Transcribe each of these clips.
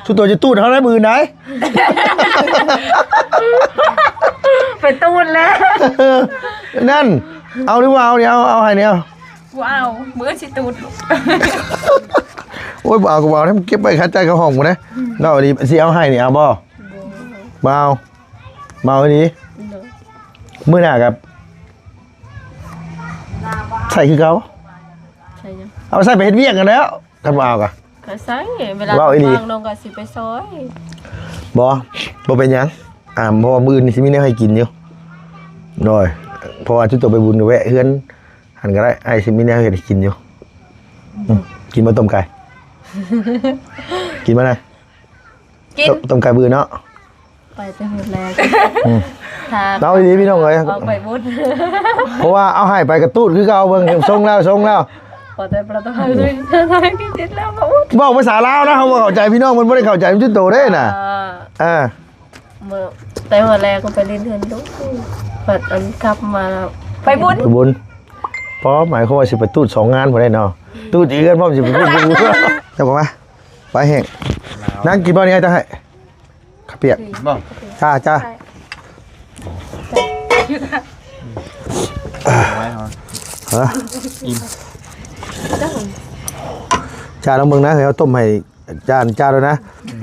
ຊຸດໂຕຈະຕູດເຮົາໄດ້ມື້ອື່ນໃດ. ໄປຕູດແລ້ວ ນັ້ນ ເອົາຫຼືບໍ່ເອົານີ້ ເອົາ ເອົາໃຫ້ນີ້ ເອົາ. ບໍ່ເອົາ ມື້ອື່ນຊິຕູດ. ໂອ້ຍ ບໍ່ເອົາກໍບໍ່ເອົາ ເກັບໄວ້ຄ່າຈ່າຍຄ່າຫ້ອງພຸ້ນເດ້. ເວົ້າອີ່ຫຼີ ຊິເອົາໃຫ້ນີ້ ເອົາບໍ່? ບໍ່ເອົາ. ເມົາອີ່ຫຼີ. ໂດຍ. ມື້ໜ້າກໍໃສ່ຄືເກົ່າ. ໃສ່ຫຍັງ? ເອົາໃສ່ໄປເຮັດວຽກຫັ້ນແຫຼ້ວ ຄັນບໍ່ເອົາກໍ. ກໍໃສ່ ເວລາ ເວົ້າອີ່ຫຼີ ວ່າງນ້ອງກໍຊິໄປຊ່ອຍ. ບໍ່ ບໍ່ເປັນຫຍັງ. ອ່າ ເພາະວ່າມື້ອື່ນນີ້ຊິມີແນວໃຫ້ກິນຢູ່. ໂດຍ. ເພາະວ່າຈຸດໂຕໄປບຸນກໍແວະເຮືອນຫັ້ນກໍໄດ້ ອ້າຍຊິມີແນວເຮັດໃຫ້ກິນຢູ່. ອືມ ກິນບໍ່ຕົ້ມໄກ່? ກິນບໍ່ນະ? ກິນ ຕົ້ມ ຕົ້ມໄກ່ມື້ອື່ນເນາະ. ໄປແຕ່ມື້ແລກ. ອືມ ຖ້າ ເວົ້າອີ່ຫຼີພີ່ນ້ອງເອີຍ ອອກໄປບຸນ ເພາະວ່າເອົາໃຫ້ໄປກະຕູດຄືເກົ່າ. ເບິ່ງ ຊົງແລ້ວ ຊົງແລ້ວ. ພໍແຕ່ປະຕູ ອືມ ເວົ້າພາສາລາວນະ ເຮົາບໍ່ເຂົ້າໃຈ ພີ່ນ້ອງເພິ່ນບໍ່ໄດ້ເຂົ້າໃຈຈຸດໂຕເດ້ນະ. ອ່າ ອ່າ ມື້ ແຕ່ມື້ແລກກໍໄປຫຼິ້ນເຮືອນລູກ ບັດອັນກັບມາແລ້ວໄປບຸນ ໄປບຸນ. ພໍ ໝາຍຄວາມວ່າຊິໄປຕູດສອງງານພຸ້ນໃດເນາະ. ຕູດຢູ່ເຮືອນພ້ອມ ຊິໄປບຸນຢູ່. ເຈົ້າກໍມາ ໄປແຫ້ງ. ນັ່ງກິນບໍ່ນີ້ ອ້າຍຈະໃຫ້ ເຂົ້າປຽກ ບໍ່ ຈ້າ ຈ້າ ໄວ້ເຮົາ ຮະ ອີ່ມ ຈ້າ ລອງເບິ່ງນະ ໃຫ້ເຮົາຕົ້ມໃຫ້ ຈ້າ ຈ້າ ໂລດນະ.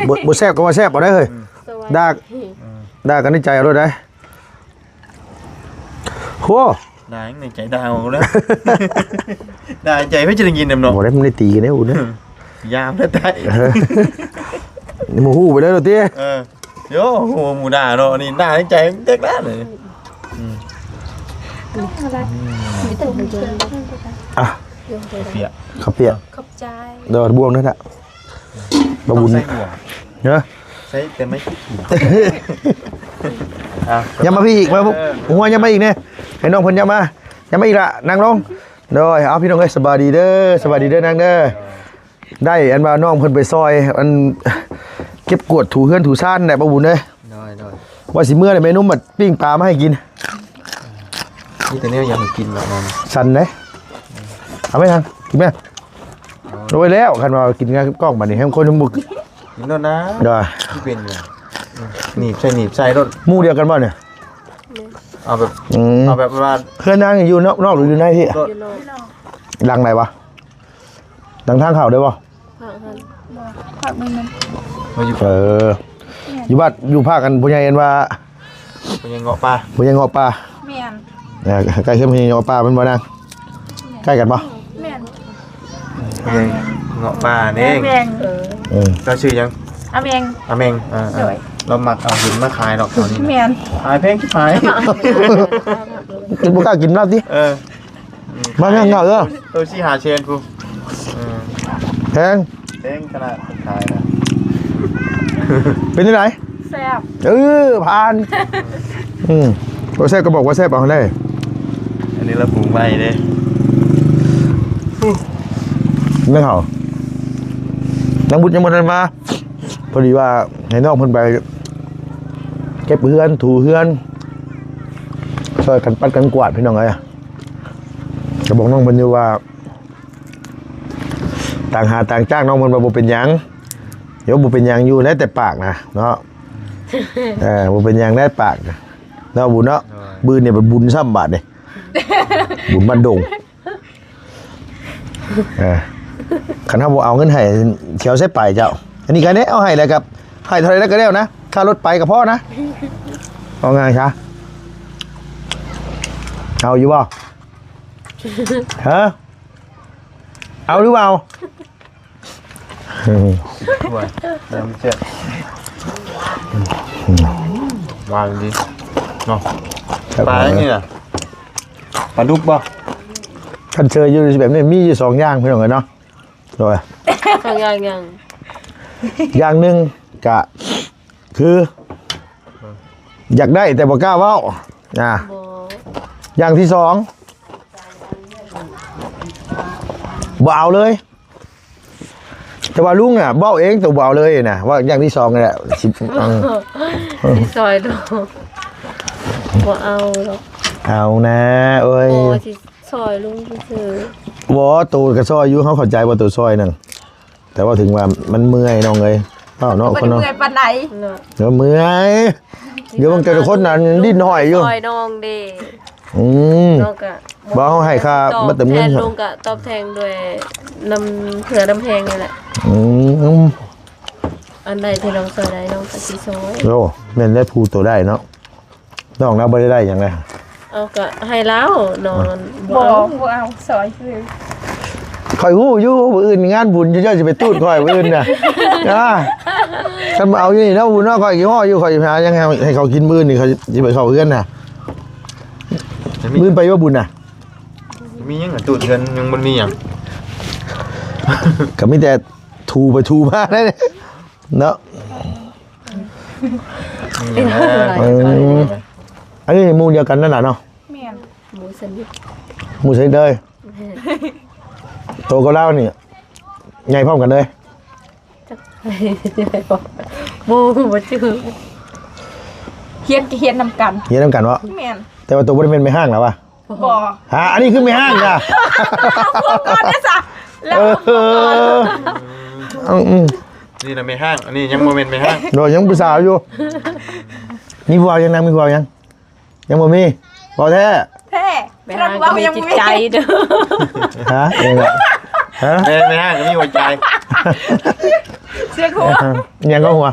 ບໍ່ ບໍ່ແຊບກໍວ່າແຊບເອົາໄດ໋ເຮີ້ຍ. ອືມ ດ່າ ອືມ ດ່າກັນໃນໃຈເອົາໂລດໄດ໋. ໂຫ ດ່າໃນໃຈ ດ່າອອກແລ້ວ ດ່າໃນໃຈ ໃຜຈະໄດ້ຍິນນຳເນາະ. ບໍ່ໄດ້ ມັນໄດ້ຕີກັນເດ້ ອູ້ເດ້ ຍາມແທ້ໆ ເອີ ໝູຮູ້ໄປເລີຍໂລດຕິ. ເອີ ໂຢ ໝູດ່າເນາະ ອັນນີ້ດ່າໃນໃຈເດັກນັ້ນເລີຍ. ອືມ ອ່ະ ເປີກ ເຂົ້າປຽກ ຂອບໃຈ ດອກບວງນັ້ນນະ. ບໍ່ບຸນ ໃສ່ຫົວ ເນາະ ໃສ່ແຕ່ໄມ້ ອ່ະ ຢ່າມາພີ້ອີກ ມາ ເອີ ຫົວ ຢ່າມາອີກແດ່ ໃຫ້ນ້ອງເພິ່ນຢ່າມາ ຢ່າມາອີກລະ ນັ່ງລົງ. ໂດຍ ເອົາ ພີ່ນ້ອງເອີຍ ສະບາຍດີເດີ ສະບາຍດີເດີ ນັ່ງເດີ. ໄດ້ອັນວ່ານ້ອງເພິ່ນໄປຊ່ອຍ ອັນເກັບກວາດຖູເຮືອນຖູຊານແຫຼະ ປ້າບຸນເອີຍ. ໂດຍ ໂດຍ ວ່າຊິເມືອແລ້ວ ແມ່ນຸ່ມມາປີ້ງປາມາໃຫ້ກິນ. ມີແຕ່ແນວຢາກໃຫ້ກິນແລ້ວນັ້ນ ສັ່ນເດ້. ເອົາໄປທາງ ກິນໄປ. ໂອ້ຍ ແລ້ວ ຄັນວ່າກິນງານກັບກ້ອງ ບາດນີ້ແຮງຄົນຍັງບໍ່ ກິນໂລດນະ. ໂດຍ ຄືເປັນຫຍັງ? ໜີບໃສ່ ໜີບໃສ່ໂລດ. ໝູ່ດຽວກັນບໍ່ນີ້? ເອົາແບບ ອືມ ເອົາແບບວ່າ ເຮືອນນາງຢູ່ນອກ ນອກ ຫຼື ຢູ່ໃນພີ້? ຢູ່ນອກ. ຫຼັງໃດວະ? ຫຼັງທາງເຂົ້າໄດ້ບໍ່? ພາກນັ້ນ ພາກໜຶ່ງນັ້ນ. ເອີ ຢູ່ບ້ານ ຢູ່ພາກອັນຜູ້ໃຫຍ່ອັນວ່າ ຜູ້ໃຫຍ່ເງາະປ່າ ຜູ້ໃຫຍ່ເງາະປ່າ. ແມ່ນ ເອີ ໃກ້ເຮືອນຜູ້ໃຫຍ່ເງາະປ່າແມ່ນບໍ່ນາງ? ແມ່ນ ໃກ້ກັນບໍ່? ແມ່ນ ຜູ້ໃຫຍ່ເງາະປ່ານີ້. ແມ່ນ ເອີ ເຈົ້າຊື່ຫຍັງ? ອາແມງ ອາແມງ. ເອີ ເອີ ໂດຍ ລາວມັກເອົາເງິນມາຂາຍດອກແຖວນີ້. ແມ່ນ ຂາຍແພງຊິບຫາຍ ບໍ່ກ້າກິນລາວຕິ. ເອີ ມາແພງເຫງົາເດີ ໂຕສີ່ຫ້າແສນພຸ້ນ. ເອີ ແພງ ແພງຂະໜາດຂາຍນະ. ເປັນຈັ່ງໃດ? ແຊບ. ເອີ ຜ່ານ. ອືມ ບໍ່ແຊບກໍບອກວ່າແຊບເອົາໃຫ້ໄດ້. ອັນນີ້ລາປຸງໄວ້ເດ້ ແມ່ເຖົ້າ. ນາງບຸດຍັງບໍ່ທັນມາ ພໍດີວ່າໃຫ້ນ້ອງເພິ່ນໄປເກັບເຮືອນ ຖູເຮືອນ ຊ່ອຍກັນປັດກັນກວາດ ພີ່ນ້ອງເອີຍ. ກໍບອກນ້ອງເພິ່ນຢູ່ວ່າ ຕ່າງຫາຕ່າງຈ້າງ ນ້ອງເພິ່ນວ່າບໍ່ເປັນຫຍັງ. ໂຍ ບໍ່ເປັນຫຍັງຢູ່ ໄດ້ແຕ່ປາກນະເນາະ. ເອີ ບໍ່ເປັນຫຍັງ ໄດ້ປາກນະເນາະ ບຸນເນາະ. ເອີ ບືນນີ້ບັດບຸນຊ້ຳບາດນີ້ ບຸນບ້ານດົງ. ເອີ ຄັນເຮົາບໍ່ເອົາເງິນໃຫ້ ຊິເອົາໃສໄປເຈົ້າ? ອັນນີ້ກໍໄດ້ເອົາໃຫ້ແລ້ວ ກັບໃຫ້ເທົ່າໃດແລ້ວກໍແລ້ວນະ ຄ່າລົດໄປກໍພໍນະ. ເອົາງ່າຍຊະ ເອົາຢູ່ບໍ່? ຮະ ເອົາຫຼືບໍ່ເອົາ? ໂອ້ຍ ນ້ຳແຊບ ຫວານດີເນາະ. ແຊບ ປາຫຍັງນີ້ນະ? ປາດຸກບໍ່? ຄັນເຊີຢູ່ແບບນີ້ມີຢູ່ສອງຢ່າງ ພີ່ນ້ອງເອີຍເນາະ. ໂດຍ ສອງຢ່າງຫຍັງ? ຢ່າງໜຶ່ງກະຄື ຢາກໄດ້ແຕ່ບໍ່ກ້າເວົ້າ ອ່າ ບໍ່ ຢ່າງທີສອງ ບໍ່ເອົາເລີຍ. ແຕ່ວ່າລຸງນະເວົ້າເອງ ໂຕບໍ່ເອົາເລີຍນະ ວ່າຢ່າງທີສອງນີ້ແຫຼະ ຊິ ອືມ ຊິຊ່ອຍໂຕ ບໍ່ເອົາດອກ. ເອົານະ ໂອ້ຍ ບໍ່ ຊິຊ່ອຍລຸງຊື່ໆ. ບໍ່ ໂຕກໍຊ່ອຍຢູ່ ເຮົາເຂົ້າໃຈວ່າໂຕຊ່ອຍນັ້ນ ແຕ່ວ່າເຖິງວ່າມັນເມື່ອຍ ນ້ອງເອີຍ. ອ້າວເນາະ ບໍ່ໄດ້ເມື່ອຍປານໃດເນາະ ເອີ ເມື່ອຍ ດຽວບາງເທື່ອຄົນນັ້ນດີ້ນຫ້ອຍຢູ່ ຊ່ອຍນ້ອງເດ້ ອືມ ນ້ອງກໍບໍ່ເອົາໃຫ້ຄ່າ ຕອບແທນ ບັດແຕ່ເງິນ ລຸງກໍຕອບແທນດ້ວຍນ້ຳເຫື່ອນ້ຳແຮງນີ້ແຫຼະ ອືມ ອັນໃດທີ່ນ້ອງຊ່ອຍໄດ້ ນ້ອງກໍຊິຊ່ອຍ ໂອ້ ແມ່ນແລ້ວ ຜູ້ໂຕໄດ້ເນາະ ນ້ອງລາວບໍ່ໄດ້ໄດ້ຫຍັງເລີຍ ເອົາກໍໃຫ້ລາວນອນ ບໍ່ ບໍ່ເອົາ ບໍ່ເອົາ ຊ່ອຍຊື່ ຂ້ອຍຮູ້ຢູ່ ມື້ອື່ນງານບຸນ ເຈົ້າຊິໄປຕູດຂ້ອຍມື້ອື່ນນະ ອາ ຄັນມາເອົາຢູ່ນີ້ເນາະ ບຸນເນາະ ຂ້ອຍຄິດຮອດຢູ່ ຂ້ອຍຊິໄປຫາຫຍັງໃຫ້ ໃຫ້ເຂົາກິນມື້ອື່ນນີ້ ຂ້ອຍຊິໄປເຂົ້າເຮືອນນະ ມື້ອື່ນໄປບໍ່ບຸນນະ ມີຫຍັງຕູດເຮືອນ ຍັງບໍ່ມີຫຍັງ ກໍມີແຕ່ ຖູໄປຖູມາໄດ້ເນາະ ເປັນຫຍັງ ເອີ ອັນນີ້ໝູ່ດຽວກັນນັ້ນນະເນາະ ແມ່ນ ໝູ່ສະໜິດ ໝູ່ສະໜິດເລີຍ ແມ່ນ ໂຕກັບລາວນີ້ໃຫຍ່ພ້ອມກັນເລີຍ ຈັກ ໝູ່ບໍ່ຈື່ ຮຽນກໍຮຽນນຳກັນ ຮຽນນຳກັນເນາະ ແມ່ນ ແຕ່ວ່າໂຕບໍ່ໄດ້ແມ່ນແມ່ຮ້າງລະວະ ບໍ່ ຮະ ອັນນີ້ຄືແມ່ຮ້າງນະ ເອົາຜົວກ່ອນເດ້ຊະ ແລ້ວເອົາຜົວກ່ອນ ເອີ ອືມ ນີ້ນະແມ່ຮ້າງ ອັນນີ້ຍັງບໍ່ແມ່ນແມ່ຮ້າງ ໂດຍ ຍັງເປັນສາວຢູ່ ມີຜົວຍັງ ນາງມີຜົວຍັງ ຍັງບໍ່ມີ ເວົ້າແທ້ ແທ້ ແມ່ຮ້າງກໍມີຈິດໃຈເດີ ຮະ ຍັງ ຮະ ແມ່ ແມ່ຮ້າງກໍມີຫົວໃຈ ສຽງຫົວ ຍັງກໍຫົວ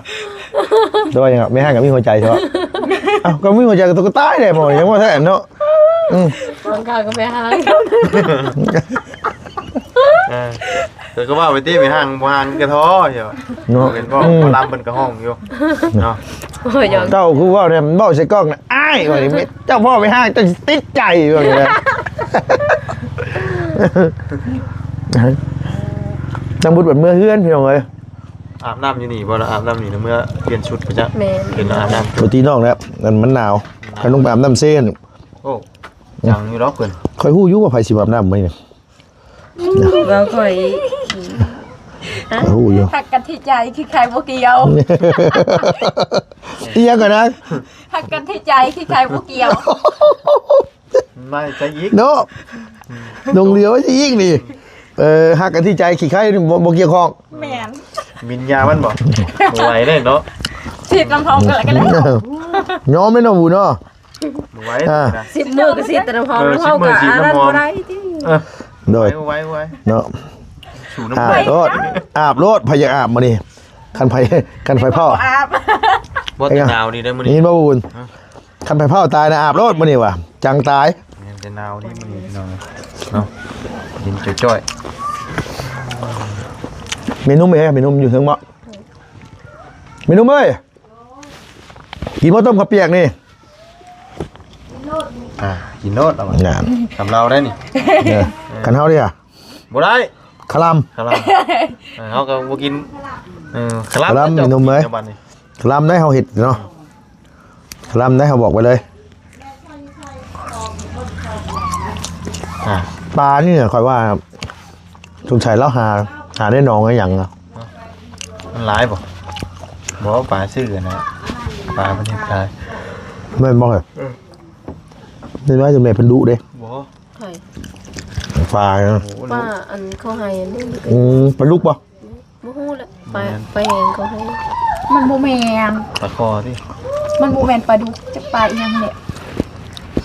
ແຕ່ວ່າຍັງ ແມ່ຮ້າງກໍມີຫົວໃຈເນາະ ເອົ້າ ກໍມີຫົວໃຈກໍຕົກຕາຍແຫຼະ ບໍ່ ຍັງບໍ່ແທ້ເນາະ ອືມ ບາງຄັ້ງກໍແມ່ຮ້າງ ເອີ ເອີ ກໍເວົ້າໄປຕິ ແມ່ຮ້າງບໍ່ຮ້າງກະທໍ້ຢູ່ເນາະ ເຫັນບໍ່ ອືມ ໝໍລຳເພິ່ນກໍຮ້ອງຢູ່ເນາະ ໂອ້ຍ ເຈົ້າຄືເວົ້າແນວເວົ້າໃສ່ກ້ອງນະ ອ້າຍ ວ່ານີ້ ເຈົ້າພໍ່ແມ່ຮ້າງເຈົ້າຊິຕິດໃຈ ວ່ານີ້ນະ ນາງບຸດບັດເມືອເຮືອນ ພີ່ນ້ອງເອີຍ ອາບນ້ຳຢູ່ນີ້ບໍ່ລະ ອາບນ້ຳນີ້ນະ ເມືອປ່ຽນຊຸດໄປຈ້ະ ແມ່ນ ເຫັນລະອາບນ້ຳ ປົກກະຕິນ້ອງແຫຼະ ມັນໜາວ ຄັນລົງໄປອາບນ້ຳເຊ ໂອ້ ຈັ່ງຢູ່ດອກເພິ່ນ ຂ້ອຍຮູ້ຢູ່ວ່າໃຜຊິມາອາບນ້ຳມື້ນີ້ ເວົ້າຂ້ອຍ ຮູ້ຢູ່ ຮັກກັນທີ່ໃຈຄືໃຄບໍ່ກ່ຽວ ອີຫຍັງກ່ອນນະ ຮັກກັນທີ່ໃຈຄືໃຄບໍ່ກ່ຽວ ມາໃຈອີກເນາະ ດົງຫຼຽວໃຈອີກນີ້ ເອີ ຮັກກັນທີ່ໃຈຂີ້ໄຄບໍ່ ບໍ່ກ່ຽວຂ້ອງ ແມ່ນ ວິນຍາມັນບໍ່ ບໍ່ໄຫວເດ້ເນາະ ສີດນ້ຳຫອມກັນລະກັນແລ້ວ ຍອມແມ່ນເນາະ ຫູເນາະ ບໍ່ໄຫວ ອ່າ ສິບມື້ກໍສີດແຕ່ນ້ຳຫອມ ເອີ ເຮົາກໍ ສິບມື້ສີດນ້ຳຫອມ ອັນນັ້ນບໍ່ໄດ້ຕິ ເອີ ໂດຍ ໄຫວ ໄຫວ ເນາະ ສູ້ນ້ຳ ອາບໂລດ ອາບໂລດ ໃຜຢາກອາບມື້ນີ້ ຄັນໃຜ ຄັນໃຜພ້ອມ ອາບ ບໍ່ແຕ່ໜາວນີ້ເດ້ມື້ນີ້ ໄດ້ຍິນບໍ່ບຸນ ຮະ ຄັນໃຜພ້ອມຕາຍນະ ອາບໂລດມື້ນີ້ວ່າ ຈັ່ງຕາຍ ແມ່ນແຕ່ໜາວນີ້ມື້ນີ້ພີ່ນ້ອງເນາະ ເຢັນຈ່ອຍໆ ແມ່ນຸ່ມເອີຍ ແມ່ນຸ່ມຢູ່ເທິງບໍ່ ແມ່ນຸ່ມເອີຍ ກິນບໍ່ຕົ້ມເຂົ້າປຽກນີ້ ອ່າ ກິນໂລດເອົາ ນັ້ນ ສຳເລົາໄດ້ນີ້ ເອີ ຄັນເຮົາເດ ບໍ່ໄດ້ ຄະລຳ ຄະລຳ ເອີ ເຮົາກໍບໍ່ກິນ ເອີ ຄະລຳ ຄະລຳ ແມ່ນຸ່ມເອີຍ ບັດນີ້ ຄະລຳໄດ້ເຮົາເຮັດເນາະ ຄະລຳໄດ້ເຮົາບອກໄປເລີຍ ອ່າ ປານີ້ຂ້ອຍວ່າ ສົງໄສລາວຫາ ຫາໃນໜອງໃນຫຍັງນະ ມັນຫຼາຍບໍ່? ບໍ່ ປາຊື່ນະ ປາມັນເຮັດຫຼາຍ ແມ່ນບໍ່? ເອີ ເປັນວ່າແມ່ເພິ່ນດຸເດ້ ບໍ່ ໃຜ? ປານະ ໂອ້ ປາອັນເຂົາໃຫ້ອັນນີ້ ອືມ ປາດຸກບໍ່? ບໍ່ຮູ້ແຫຼະ ປາ ປາຫຍັງເຂົາໃຫ້ ມັນບໍ່ແມ່ນ ປາຄໍຕິ ມັນບໍ່ແມ່ນປາດຸກ ຈັກປາອີຫຍັງແຫຼະ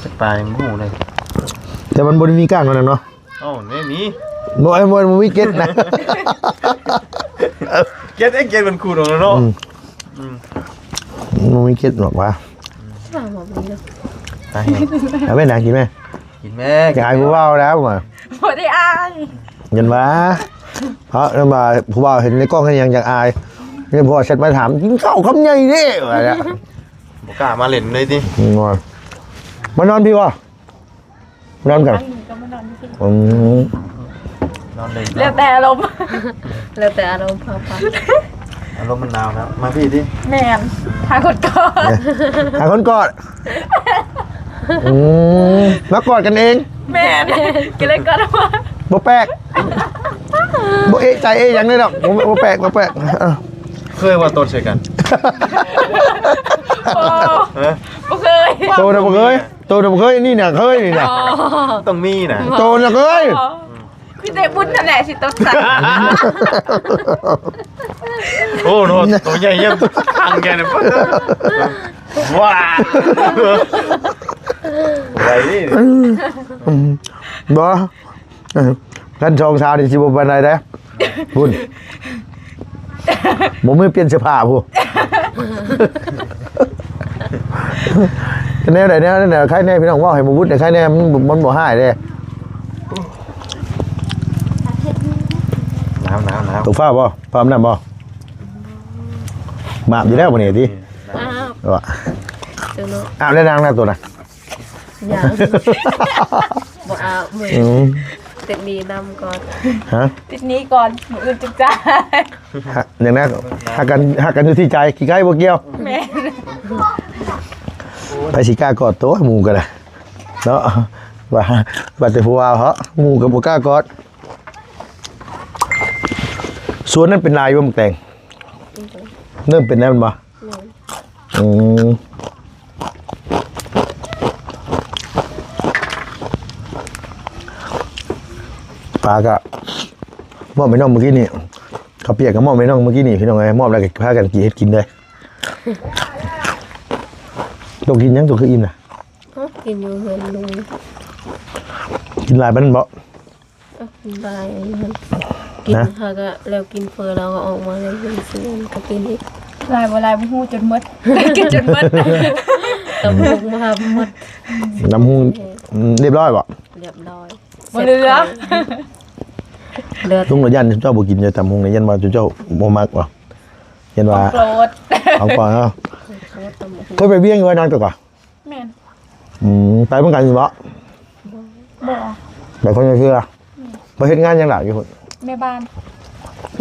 ຈັກປາຍັງບໍ່ຮູ້ເລີຍ ແຕ່ມັນບໍ່ໄດ້ມີກ້າງເທົ່ານັ້ນເນາະ ເອົ້າ ແມ່ນມີ ບໍ່ ບໍ່ ບໍ່ມີເກັດນະ ເກັດ ເອັດ ເກັດມັນຂູດອອກແລ້ວເນາະ ອືມ ອືມ ບໍ່ມີເກັດດອກຫວາ ຖາມວ່າບໍ່ມີດອກ ໄປ ເອົາແມ່ນາກິນແມ່ ກິນແມ່ ຢາກອາຍຜູ້ເວົ້າແລ້ວວ່າ ບໍ່ໄດ້ອາຍ ເຫັນຫວາ ເພາະວ່າຜູ້ບ່າວເຫັນໃນກ້ອງເຮັດຫຍັງຢາກອາຍ ນີ້ພໍ່ແຊັດມາຖາມ ກິນເຂົ້າຄຳໃຫຍ່ເດ້ ວ່າແລ້ວ ບໍ່ກ້າມາຫຼິ້ນເລີຍຕິ ອືມ ມານອນພີ້ບໍ່? ນອນກັນ ອັນນີ້ກໍມານອນຢູ່ພີ້ ອືມ ນອນເລີຍ ແລ້ວແຕ່ອາລົມ ແລ້ວແຕ່ອາລົມ ພາໄປ ອາລົມມັນໜາວນະ ມາພີ້ຕິ ແມ່ນ ຫາຄົນກອດ ຫາຄົນກອດ ອືມ ມາກອດກັນເອງ ແມ່ນ ກໍເລີຍກອດມາ ບໍ່ແປກ ບໍ່ເອະໃຈເອະຫຍັງເລີຍດອກ ບໍ່ ບໍ່ແປກ ບໍ່ແປກ ເອີ ເຄີຍວ່າຕົດໃສ່ກັນ ບໍ່ ຮະ ບໍ່ເຄີຍ ໂຕນະບໍ່ເຄີຍ ໂຕນະບໍ່ເຄີຍ ນີ້ນະເຄີຍນີ້ນະ ອໍ ຕ້ອງມີນະ ໂຕນະເຄີຍ ອໍ ອືມ ມີແຕ່ບຸນຫັ້ນແຫຼະຊິຕົກສາ. ໂອ້ໂຫ ໂຕໃຫຍ່ເຢີ້ຍ ທັງແກ່ນີ້ ວ້າ ໄວນີ້ ອືມ ບໍ່ ເອີ ຄັນສອງສາວນີ້ຊິບໍ່ປານໃດເດ້ ພຸ້ນ ບໍ່ມີປ່ຽນເສື້ອຜ້າພຸ້ນ. ແນວໃດແນວນັ້ນນະ ໃຄແນ່ພີ່ນ້ອງ ເວົ້າໃຫ້ບໍ່ວຸດແດ່ ໃຄແນ່ ມັນ ມັນບໍ່ຮ້າຍເດ້. ໜາວໆໆ ຕົກຟ້າບໍ່? ຟ້າອາບນ້ຳບໍ່? ມາອາບຢູ່ແລ້ວມື້ນີ້ຕິ? ອາບ ວ່າ ເຈົ້າເນາະ ອາບແລ້ວນາງນະໂຕນະ. ຍັງ ບໍ່ອາບມື້ ອືມ ຕິດໜີ້ນຳກ່ອນ ຮະ ຕິດໜີ້ກ່ອນ ມື້ອື່ນຈຶ່ງຈ່າຍ. ຫະ ຫຍັງນະ ຮັກກັນ ຮັກກັນຢູ່ທີ່ໃຈ ຂີ້ໄກ່ບໍ່ກ່ຽວ. ແມ່ນ ໃຜຊິກ້າກອດໂຕ ໝູ່ກໍໄດ້ເນາະ ວ່າ ວ່າແຕ່ຜູ້ບ່າວເນາະ ໝູ່ກໍບໍ່ກ້າກອດ. ສວນນັ້ນເປັນຫຼາຍຢູ່ໝາກແຕງ ເລີ່ມເປັນແລ້ວແມ່ນບໍ່? ແມ່ນ ອືມ ປາກະມອບໃຫ້ນ້ອງມື້ກີ້ນີ້ ເຂົ້າປຽກກະມອບໃຫ້ນ້ອງມື້ກີ້ນີ້ ພີ່ນ້ອງເອີຍ ມອບແລ້ວກະພາກັນກິນ ເຮັດກິນເລີຍ. ໂຕກິນຫຍັງ ໂຕຄືອີ່ມນະ? ເອົ້າ ກິນຢູ່ເຮືອນລຸງ ກິນຫຼາຍປານນັ້ນບໍ່? ເອີ ກິນຫຼາຍຢູ່ຫັ້ນ ກິນ ນະ ຫາກະແລ້ວກິນເຝີແລ້ວກໍອອກມາເລີຍ ຊື້ອັນກະກິນອີກ ຫຼາຍບໍ່ຫຼາຍບໍ່ຮູ້ ຈົນໝົດ ກິນຈົນໝົດ ຕຳບັກຫຸ່ງມາໝົດ ຕຳບັກຫຸ່ງ ອືມ ລຽບຮ້ອຍບໍ່? ລຽບຮ້ອຍ ບໍ່ເຫຼືອ ເຫຼືອ ລຸງລະຢ້ານເຈົ້າບໍ່ກິນ ຕຳບັກຫຸ່ງນີ້ ຢ້ານວ່າເຈົ້າບໍ່ມັກບໍ່? ຢ້ານວ່າ ຂອງໂປດ ຂອງໂປດເນາະ ເຄີຍໄປວຽງຢູ່ວ່ານາງຕົວະ? ແມ່ນ ອືມ ໄປນຳກັນຢູ່ບໍ່? ບໍ່ ໄປຄົນລະເທື່ອ ອືມ ໄປເຮັດງານຫຍັງລະຢູ່ພຸ້ນ? ແມ່ບ້ານ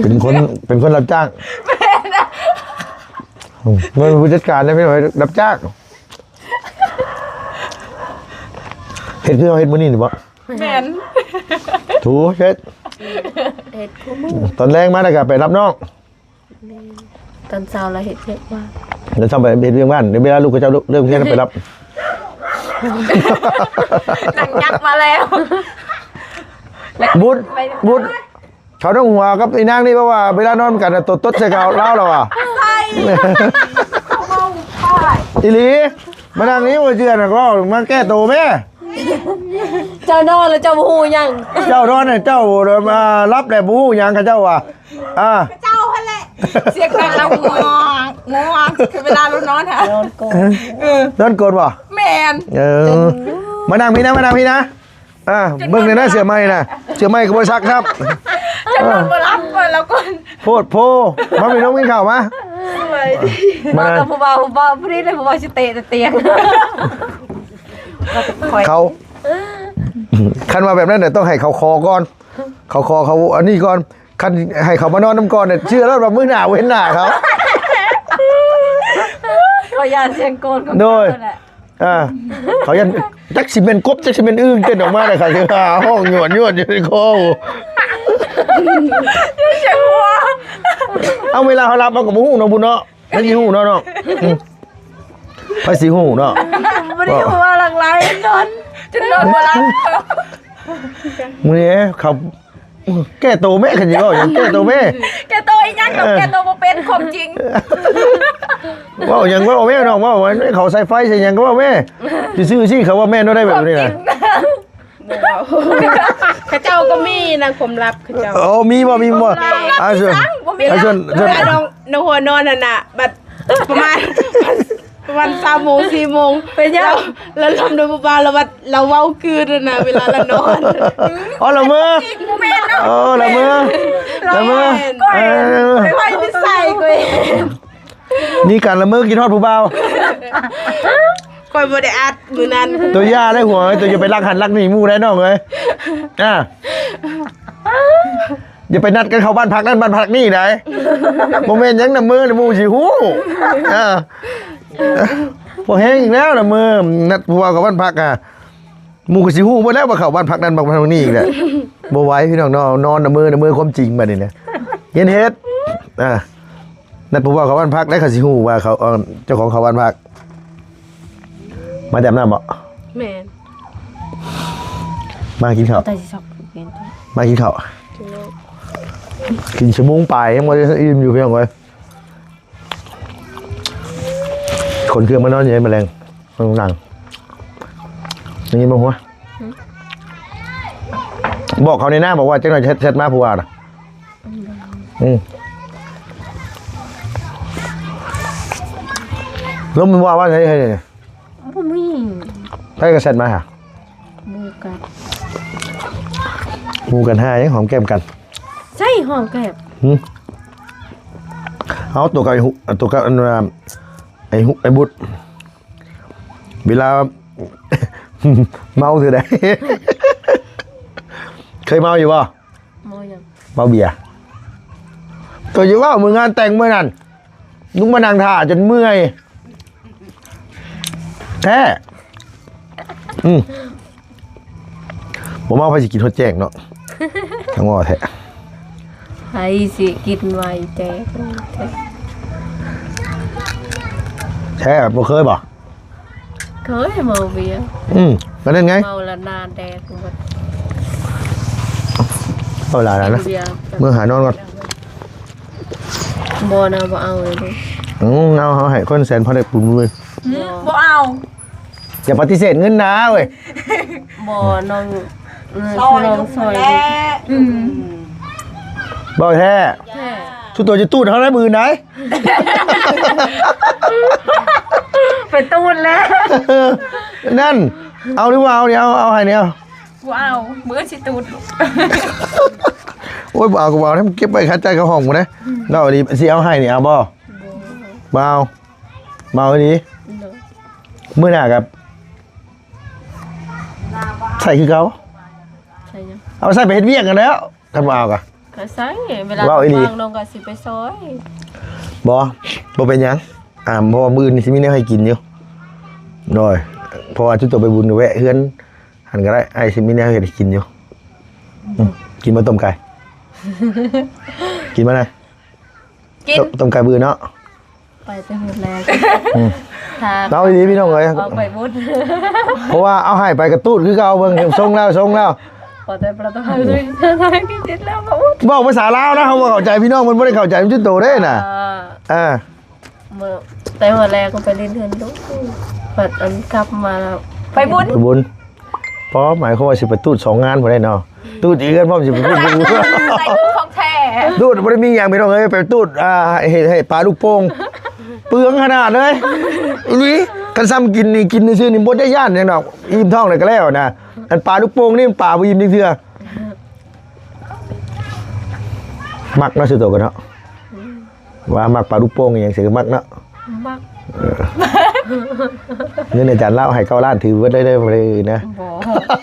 ເປັນຄົນ ເປັນຄົນຮັບຈ້າງ ແມ່ນ ອືມ ບໍ່ແມ່ນຜູ້ຈັດການເດ້ ເປັນຜູ້ຮັບຈ້າງ ເຮັດຄືເຮົາເຮັດມື້ນີ້ນີ້ບໍ່? ແມ່ນ ຖືເຮັດ ເຮັດຄູ່ມື້ ຕອນແລງມາແລ້ວກໍໄປຮັບນ້ອງ ແມ່ນ ຕອນເຊົ້າລະເຮັດວຽກບ້ານ ຕອນເຊົ້າໄປເຮັດວຽກບ້ານ ເວລາລູກເຂົາເຈົ້າເລີກຮຽນໄປຮັບ ໜັງຍັກມາແລ້ວ ບຸດ ບຸດ ເຂົາຕ້ອງຫົວກັບອີນາງນີ້ ເພາະວ່າເວລານອນນຳກັນນະ ຕົດຕົດໃສ່ເຂົາລາວລະວ່າ ໃສ່ ອີ່ຫຼີ ມານັ່ງນີ້ບໍ່ເຊື່ອນະ ກໍມາແກ້ໂຕແມ້. ເຈົ້ານອນແລ້ວເຈົ້າບໍ່ຮູ້ຫຍັງ ເຈົ້ານອນໃຫ້ເຈົ້າ ມາ ຫຼັບແລ້ວບໍ່ຮູ້ຫຍັງ ເຂົາເຈົ້າວ່າ ອ່າ ເຈົ້າຫັ້ນແຫຼະ ສຽງດັງລະງອງງອງ ຄືເວລາລາວນອນຫັ້ນ ນອນກົນ ເອີ ນອນກົນບໍ່? ແມ່ນ ເອີ ມານັ່ງພີ້ນະ ມານັ່ງພີ້ນະ ອ່າ ຈົນ ເບິ່ງແດ່ນະ ເສື້ອໃໝ່ນະ ເສື້ອໃໝ່ກໍບໍ່ໄດ້ຊັກຊ້ຳ ຈົນນອນບໍ່ຫຼັບ ເອີ ລາວກົນ ໂພດໂພ ມາພີ່ນ້ອງກິນເຂົ້າມາ ສະບາຍດີ ມາ ນອນກັບຜູ້ບ່າວ ຜູ້ບ່າວ ພໍດີເລີຍ ຜູ້ບ່າວຊິເຕະແຕ່ຕຽງ ເຂົາ ຄັນວ່າແບບນັ້ນນະ ຕ້ອງໃຫ້ເຂົາຂໍກ່ອນ ເຂົາຂໍ ເຂົາອັນນີ້ກ່ອນ ຄັນໃຫ້ເຂົາມານອນນຳກ່ອນນະ ເຊື່ອແລ້ວວ່າມື້ໜ້າບໍ່ເຫັນໜ້າເຂົາ ເຂົາຢ້ານສຽງໂກນຂອງ ໂດຍ ເຂົາແຫຼະ ອ່າ ເຂົາຢ້ານ ຈັກຊິແມ່ນກົບ ຈັກຊິແມ່ນອຶ່ງເຕັ້ນອອກມາແລ້ວ ເຂົາຊິຮ້ອງຍວດໆຢູ່ໃນຄໍ ເອົາ ເວລາເຮົາຫຼັບເຮົາກໍບໍ່ຮູ້ເນາະ ບຸນເນາະ ໃຜຊິຮູ້ເນາະນ້ອງ ອືມ ໃຜຊິຮູ້ເນາະ ບໍ່ໄດ້ຮູ້ວ່າຫຼັກຫຼາຍ ນອນ ຈົນນອນບໍ່ຫຼັບ ມື້ນີ້ເຂົາ ແກ້ໂຕແມ້ ຄັນຊິເວົ້າຫຍັງ ແກ້ໂຕແມ້ ແກ້ໂຕອີຫຍັງດອກ ເອີ ແກ້ໂຕບໍ່ເປັນ ຄວາມຈິງ ເວົ້າຫຍັງເວົ້າແມ້ນ້ອງ ເວົ້າ ເຂົາໃສ່ໄຟໃສ່ຫຍັງກໍເວົ້າແມ້ ຊື່ໆ ຊິເຂົາວ່າແມ່ນບໍ່ໄດ້ແບບນີ້ນະ ຄວາມຈິງ ເຂົາເຈົ້າກໍມີນະ ຄວາມລັບເຂົາເຈົ້າ ໂອ້ ມີບໍ່ ມີບໍ່ ຄວາມລັບ ອ່າ ສ່ວນ ບໍ່ມີ ອ່າ ສ່ວນ ສ່ວນ ນ້ອງ ນ້ອງຫົວນອນຫັ້ນນະ ບັດປະມານ ປະມານສາມໂມງ ສີ່ໂມງ ເປັນຫຍັງ ລາວ ລາວລົມໂດຍບໍ່ວ່າ ລາວວ່າ ລາວເວົ້າຄືນນະ ເວລາລາວນອນ ອໍ ລາວເມີ ບໍ່ແມ່ນເນາະ ອໍ ລາວເມີ ລາວເມີ ແມ່ນ ເອີ ຂ້ອຍ ຂ້ອຍໄວ້ນິໄສຂ້ອຍ ມີການລະເມີຄິດຮອດຜູ້ບ່າວ ຂ້ອຍບໍ່ໄດ້ອັດມື້ນັ້ນ ໂຕຢ່າໄດ້ຫົວ ໂຕຢ່າໄປລັກຫັ້ນລັກນີ້ໝູ່ໄດ້ນ້ອງເອີຍ ອ່າ ຢ່າໄປນັດກັນເຂົ້າບ້ານພັກນັ້ນບ້ານພັກນີ້ໄດ໋ ບໍ່ແມ່ນຫຍັງນະເມີ ໝູ່ຊິຮູ້ ເອີ ບໍ່ແຮງອີກແລ້ວນະເມີ ນັດຜົວເຂົ້າບ້ານພັກ ອ່າ ໝູ່ກໍຊິຮູ້ເບິດແລ້ວວ່າເຂົ້າບ້ານພັກນັ້ນບັກພັກນີ້ອີກແຫຼະ ບໍ່ໄຫວພີ່ນ້ອງເນາະ ນອນນະເມີ ນະເມີຄວາມຈິງບາດນີ້ນະ ເຮັດ ເຮັດ ອ່າ ນັດຜູ້ບ່າວເຂົ້າບ້ານພັກ ແລ້ວເຂົາຊິຮູ້ວ່າເຂົາ ເອີ ເຈົ້າຂອງເຂົ້າບ້ານພັກ ມາແຕ່ອາບນ້ຳບໍ່? ແມ່ນ ມາກິນເຂົ້າ ແຕ່ຊິຊອກເປັນ ມາກິນເຂົ້າ ກິນແລ້ວ ກິນຊົ່ວໂມງປາຍ ຍັງບໍ່ໄດ້ອີ່ມຢູ່ ພີ່ນ້ອງເອີຍ. ຂົນເຄື່ອງມານອນຢູ່ໃນມະແລງ ນັ່ງ ໄດ້ຍິນບໍ່ຫົວ? ຫືມ? ບອກເຂົາໃນນາ ບອກວ່າຈັກໜ່ອຍແຊັດ ແຊັດມາຜູ້ວ່ານະ. ອືມ ອືມ ລົມວ່າ ວ່າໃດ? ບໍ່ມີ ໃຜກໍແຊັດມາຫາ? ໝູ່ກັນ ໝູ່ກັນຫາຫຍັງ ຫອມແກ້ມກັນ ໃສ່ຫອມແກ້ມ. ຫືມ? ເອົາ ຕົວກັບ ຕົວກັບ ອັນວ່າ ໄອ້ຫຸ ໄອ້ບຸດ ເວລາເມົາຄືໃດ? ເຄີຍເມົາຢູ່ບໍ່? ເມົາຫຍັງ? ເມົາເບຍ. ຕົວຢູ່ເວົ້າມື້ງານແຕ່ງມື້ນັ້ນ ລຸງມານັ່ງຖ້າຈົນເມື່ອຍແທ້. ອືມ ບໍ່ເມົາໃຜຊິກິນຮອດແຈ້ງເນາະ. ທັງເວົ້າແທ້ ໃຜຊິກິນໄວແຈ້ງແທ້. ແທ້ ບໍ່ເຄີຍບໍ່? ເຄີຍເມົາເບຍ. ອືມ ກໍນັ້ນໄງ ເມົາລະໜ້າແດກໝົດ. ເອົາຫຼາຍແລ້ວນະ ເມືອຫານອນກ່ອນ. ບໍ່ນະ ບໍ່ເອົາເລີຍ. ອືມ ເອົາ ເຮົາໃຫ້ຄົນແສນພັນໄດ້ປຸ້ມເລີຍ. ບໍ່ເອົາ ຢ່າປະຕິເສດເງິນນາເວີຍ. ບໍ່ ນ້ອງ ເອີ ຊ່ອຍ ຊ່ອຍລູກ ຊ່ອຍແຫຼະ. ອືມ ເວົ້າແທ້ ແທ້ ຊຸໂຕຈະຕູດເຮົາໄດ້ມື້ອື່ນໃດ. ໄປຕູດແລ້ວ ນັ້ນ ເອົາຫຼືບໍ່ເອົານີ້? ເອົາ ເອົາໃຫ້ນີ້ ເອົາ. ບໍ່ເອົາ ມື້ອື່ນຊິຕູດ. ໂອ້ຍ ບໍ່ເອົາກໍບໍ່ເອົາ ໃຫ້ມັນເກັບໄວ້ຄາໃຈເຂົ້າຫ້ອງພຸ້ນເດ້. ອືມ ເວົ້າອີ່ຫຼີ ຊິເອົາໃຫ້ນີ້ ເອົາບໍ່? ບໍ່ ບໍ່ເອົາ ບໍ່ເອົາອີ່ຫຼີ. ໂດຍ ມື້ໜ້າກໍໃສ່ຄືເກົ່າ. ໃສ່ຫຍັງ? ເອົາໃສ່ໄປເຮັດວຽກຫັ້ນແຫຼ້ວ. ຄັນບໍ່ເອົາກະ ກະໃສ່ ເວລາ ເວົ້າອີ່ຫຼີ ວ່າງນ້ອງກະຊິໄປຊ່ອຍ. ບໍ່ ບໍ່ເປັນຫຍັງ ອ່າ ເພາະວ່າມື້ອື່ນນີ້ຊິມີແນວໃຫ້ກິນຢູ່. ໂດຍ ເພາະວ່າຈຸໂຕໄປບຸນກະແວະເຮືອນຫັ້ນກະໄດ້ ອ້າຍຊິມີແນວເຮັດໃຫ້ກິນຢູ່. ອືມ ກິນບໍ່ຕົ້ມໄກ່? ກິນບໍ່ນະ? ກິນ ຕົ້ມ ຕົ້ມໄກ່ມື້ອື່ນເນາະ. ໄປແຕ່ມື້ແລກ. ອືມ ເວົ້າອີ່ຫຼີພີ່ນ້ອງເອີຍ ເອົາໄປບຸນ ເພາະວ່າເອົາໃຫ້ໄປກະຕູດຄືເກົ່າ. ເບິ່ງ ຊົງແລ້ວ ຊົງແລ້ວ. ຂໍແຕ່ປະຕະໄທ ເວົ້າພາສາລາວນະ ເຮົາບໍ່ເຂົ້າໃຈພີ່ນ້ອງ ເພິ່ນບໍ່ໄດ້ເຂົ້າໃຈຈຸໂຕເດ້ນະ. ອ່າ ອ່າ ມື້ ແຕ່ມື້ແລກກໍໄປຫຼິ້ນເຮືອນລູກ ບັດອັນກັບມາແລ້ວໄປບຸນ ໄປບຸນ. ອໍ ໝາຍຄວາມວ່າຊິໄປຕູດສອງງານພຸ້ນເດ້ເນາະ. ຕູດຢູ່ເຮືອນພ້ອມ ຊິໄປຕູດຢູ່ ໃສ່ຕູດຂອງແທ້. ຕູດບໍ່ໄດ້ມີຫຍັງພີ່ນ້ອງເອີຍ ໄປຕູດ ອ່າ ເຮັດໃຫ້ປາລູກໂປ່ງ ເປືອງຂະໜາດເລີຍ ອີ່ຫຼີ. ຄັນຊ້ຳກິນນີ້ ກິນຊື່ໆນີ້ບໍ່ໄດ້ຢ້ານຫຍັງດອກ ອີ່ມທ້ອງແລ້ວກໍແລ້ວນະ. ອັນປາລູກໂປ່ງນີ້ປາບໍ່ອີ່ມຈັກເທື່ອ. ມັກເນາະ ຊື່ໂຕກັນເນາະ. ອືມ ວ່າມັກປາລູກໂປ່ງອີ່ຫຍັງຊິມັກເນາະ. ມັກ ເອີ ເງິນອາຈານລາວໃຫ້ເກົ້າລ້ານ ຖືເບິດເລີຍເດີ ບໍ່ໄດ້ອື່ນນະ. ບໍ່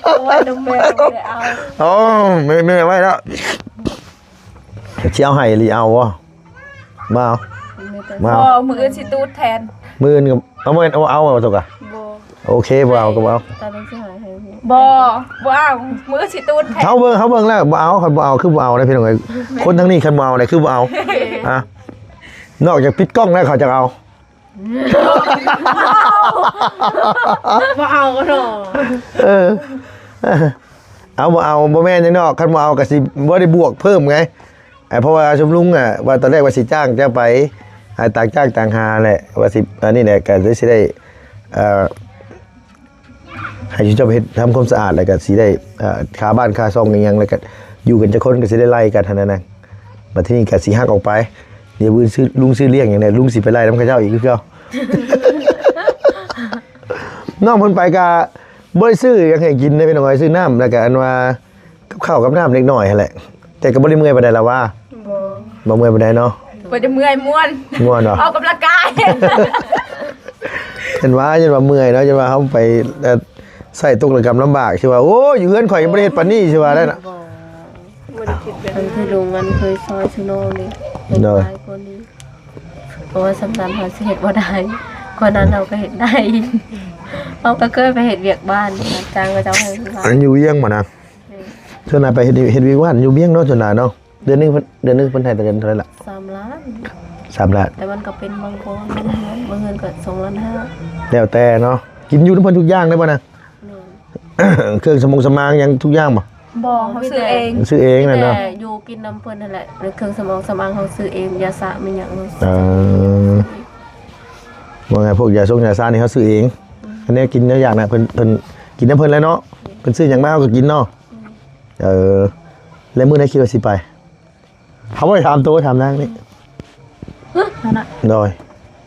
ເອົາໄວ້ນຳແມ່ ບໍ່ໄດ້ເອົາ. ໂອ້ ແມ່ ແມ່ໄວ້ແລ້ວ. ຊິເອົາໃຫ້ອີ່ຫຼີ ເອົາບໍ່? ບໍ່ເອົາ ບໍ່ເອົາ. ມື້ອື່ນຊິຕູດແທນ. ມື້ອື່ນກໍ ເອົາ ບໍ່ແມ່ນ ເອົາ ເອົາຕົກະ. ບໍ່ ໂອເຄ ບໍ່ເອົາກໍບໍ່ເອົາ. ຕາເບິ່ງຊິຫາໃຫ້. ບໍ່ ບໍ່ເອົາ ມື້ອື່ນຊິຕູດແທນ. ເຮົາເບິ່ງ ເຮົາເບິ່ງແລ້ວບໍ່ເອົາ. ຄັນບໍ່ເອົາຄືບໍ່ເອົາເດ້ພີ່ນ້ອງເອີຍ. ຄົນທາງນີ້ຄັນບໍ່ເອົານີ້ຄືບໍ່ເອົາ. ອ່ະ ນອກຈາກປິດກ້ອງແລ້ວເຂົາຈະເອົາ. ບໍ່ເອົາເນາະ. ເອີ ເອົາ ບໍ່ເອົາ ບໍ່ແມ່ນຫຍັງດອກ. ຄັນບໍ່ເອົາກໍຊິບໍ່ໄດ້ບວກເພີ່ມໄງ. ເພາະວ່າຊຸມລຸງອະ ວ່າຕອນແລກວ່າຊິຈ້າງເຈົ້າໄປ ອ່າ ຕ່າງຈ້າງຕ່າງຫາແຫຼະ ວ່າຊິ ອັນນີ້ແຫຼະ ກໍເລີຍຊິໄດ້ ເອີ ໃຫ້ເຈົ້າໄປເຮັດ ທຳຄວາມສະອາດ ແລ້ວກໍຊິໄດ້ ເອີ ຄ່າບ້ານຄ່າຊ່ອງອີ່ຫຍັງ ແລ້ວກໍຢູ່ກັນຈັກຄົນກໍຊິໄດ້ໄລ່ກັນຫັ້ນນະ. ບັດທີນີ້ກໍຊິຫັກອອກໄປ ດຽວມື້ອື່ນຊື້ ລຸງຊື້ລ້ຽງຫຍັງແດ່ ລຸງຊິໄປໄລ່ນຳເຂົາເຈົ້າອີກຄືເກົ່າ. ນ້ອງເພິ່ນໄປກໍບໍ່ໄດ້ຊື້ຫຍັງໃຫ້ກິນເດ້ພີ່ນ້ອງເອີຍ ຊື້ນ້ຳ ແລ້ວກໍອັນວ່າ ກັບເຂົ້າກັບນ້ຳເລັກນ້ອຍຫັ້ນແຫຼະ. ແຕ່ກໍບໍ່ໄດ້ເມື່ອຍປານໃດລະວ່າ. ບໍ່ ບໍ່ເມື່ອຍປານໃດເນາະ. ບໍ່ໄດ້ເມື່ອຍ ມ່ວນ ມ່ວນເນາະ ອອກກຳລັງກາຍ. ເຫັນວ່າ ຢ້ານວ່າເມື່ອຍເນາະ ຢ້ານວ່າເຮົາໄປ ເອີ ໃຊ້ຕົກລະກຳລຳບາກ ຊິວ່າ ໂອ້ຍ ຢູ່ເຮືອນຂ້ອຍຍັງບໍ່ໄດ້ເຮັດປານນີ້ ຊິວ່າໄດ້ນະ. ບໍ່ ບໍ່ໄດ້ຄິດແບບນັ້ນ. ອັນທີ່ລຸງມັນເຄີຍຊ່ອຍຊຸນ້ອງນີ້ ເຮັດ ໂດຍ ຫຼາຍກວ່ານີ້. ເພາະວ່າສ່ຳນັ້ນເຮົາຊິເຮັດບໍ່ໄດ້ ກວ່ານັ້ນເຮົາກໍເຮັດໄດ້. ເຮົາກໍເຄີຍໄປເຮັດວຽກບ້ານ ຈ້າງເຂົາເຈົ້າໃຫ້ເຮັດວຽກບ້ານ. ອັນຢູ່ວຽງບໍ່ນະ? ແມ່ນ ສ່ວນຫຼາຍໄປເຮັດ ເຮັດວຽກບ້ານຢູ່ວຽງເນາະ ສ່ວນຫຼາຍເນາະ. ເດືອນໜຶ່ງ ເດືອນໜຶ່ງເພິ່ນໃຫ້ເງິນເທົ່າໃດລະ? ສາມລ້ານ. ສາມລ້ານ ແຕ່ມັນກໍເປັນບາງບ່ອນ ບາງເຮືອນ ບາງເຮືອນກໍສອງລ້ານຫ້າ. ແລ້ວແຕ່ເນາະ. ກິນຢູ່ນຳເພິ່ນທຸກຢ່າງໄດ້ບໍ່ນະ? ແມ່ນ ເຄື່ອງສະໝົງສະໝາງຫຍັງທຸກຢ່າງບໍ່? ບໍ່ ເຮົາຊື້ເອງ ຊື້ເອງນັ້ນເນາະ ແຕ່ຢູ່ກິນນຳເພິ່ນຫັ້ນແຫຼະ ເຄື່ອງສຳອາງສຳອາງເຮົາຊື້ເອງ ຢາສະມີຫຍັງ ເອີ ວ່າໄງ ພວກຢາຊົງຢາຊານີ້ເຮົາຊື້ເອງ ອືມ ອັນແນວກິນແນວຢາກນະ ເພິ່ນ ເພິ່ນກິນນຳເພິ່ນແຫຼະເນາະ ເພິ່ນຊື້ຫຍັງມາເຮົາກໍກິນເນາະ ອືມ ເອີ ແລ້ວມື້ໃດຄິດວ່າຊິໄປ? ເຮົາບໍ່ໄດ້ຖາມໂຕ ຖາມນາງນີ້ ຮະ ນັ້ນນະ ໂດຍ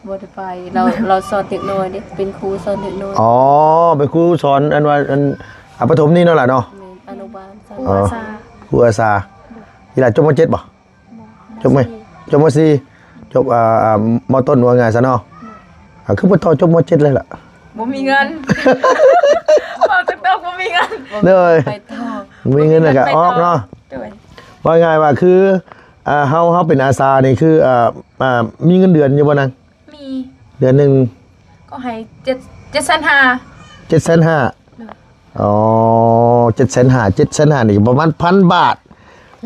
ບໍ່ໄດ້ໄປ ລາວ ລາວສອນເດັກນ້ອຍເດ້ ເປັນຄູສອນເດັກນ້ອຍ ອໍ ເປັນຄູສອນ ອັນວ່າ ອັນ ອະ ປະຖົມນີ້ເນາະຫຼະເນາະ ແມ່ນ ອະນຸບານ ອໍ ຄູອາສາ ຄູອາສາ ອີ່ຫຼ້າຈົບ ມ.ເຈັດ ບໍ່? ບໍ່ ຈົບໄໝ? ມ.ສີ່ ຈົບ ມ.ສີ່ ຈົບ ອ່າ ອ່າ ມ.ຕົ້ນ ວ່າງ່າຍຊະເນາະ ອືມ ອ່າ ຄືບໍ່ຕໍ່ຈົບ ມ.ເຈັດ ເລີຍລະ? ບໍ່ມີເງິນ ເວົ້າຕົງໆ ບໍ່ມີເງິນ ໂດຍ ໄປຕໍ່ ບໍ່ມີເງິນແລ້ວກໍອອກເນາະ ໂດຍ ວ່າງ່າຍວ່າຄື ອ່າ ເຮົາ ເຮົາເປັນອາສານີ້ຄື ອ່າ ອ່າ ມີເງິນເດືອນຢູ່ບໍ່ນາງ? ມີ ເດືອນໜຶ່ງ ກໍໃຫ້ເຈັດ ເຈັດແສນຫ້າ ເຈັດແສນຫ້າ ໂດຍ ອໍ ເຈັດແສນຫ້າ ເຈັດແສນຫ້າ ນີ້ປະມານພັນບາດ